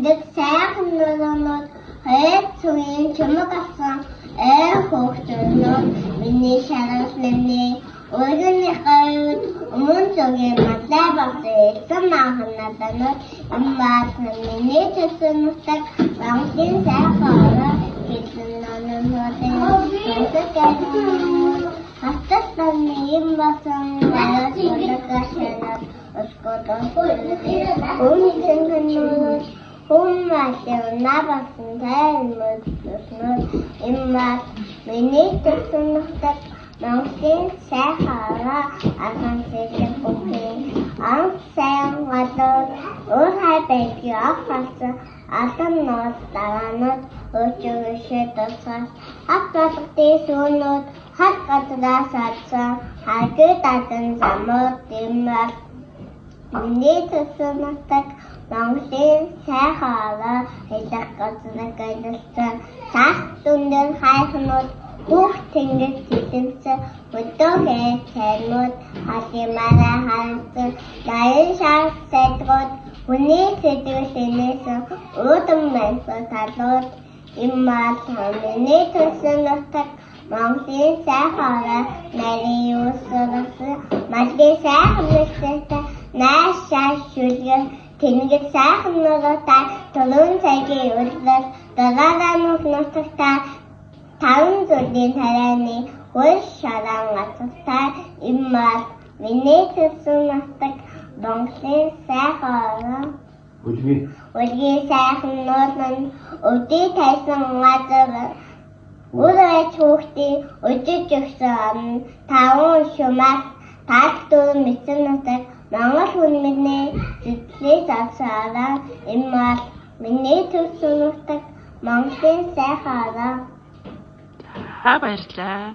Тэнгэр сайхан нуруунууд, хоёр цүнгийн чимэг авсан ой хөөгчөрнүүд миний шаргал нэмний өргөний гавьд өмнө зүгийн маллай болсон элсэн maaхан налаанууд юм баасан миний төсөн нутаг Монголын сайхан орон гэсэн номнуудын сонсог хатас юм болсон марат удагашнаад Өмнө хүмүүстээ набасан таймд юм миний төсөн нутаг Монголын сайхан орон архан сэлэг бүхий анх сайн гадуур уур хай байдгийг авах болсон алан нууц дараанууд өчигшээ тусгаас хат болгоны сүүнүүд хат газраас адсан харгыг дадан замууд юм миний төсөн нутаг Монголын сайхан орон хэлэх газар ажилласан цаас дүндэн хайхнууд бүх тэнгэр цэлэмсэн өдөө цаймууд халимаараа харагдсан даян шар сайдгууд хүний сэтгэл инээсэн уудам мэнсэн талууд юм миний төсөн нутаг Монголын сайхан орон нарийн юусарсан малын сайхан мэстэй нааш шаш шүлгэр тэнгэр сайхан нуруутай түрүүн цагийн үлрэл дураараа нүх нутагтай таван зүйлийн тарианы хөл шаран газартай юм миний төсөн нутаг Монголын сайхан орон. Үлгий. Үлгий сайхан нууран өдий тайсан газар үр аж хүүхдийн өжиж өгсөн орон таван шумаар тал дөрвөн мэдсэн нутаг Монгол хүн миний зүтлээс авсан орон юм бол миний төрсөн нутаг Монголын сайхан орон. За, баярлалаа.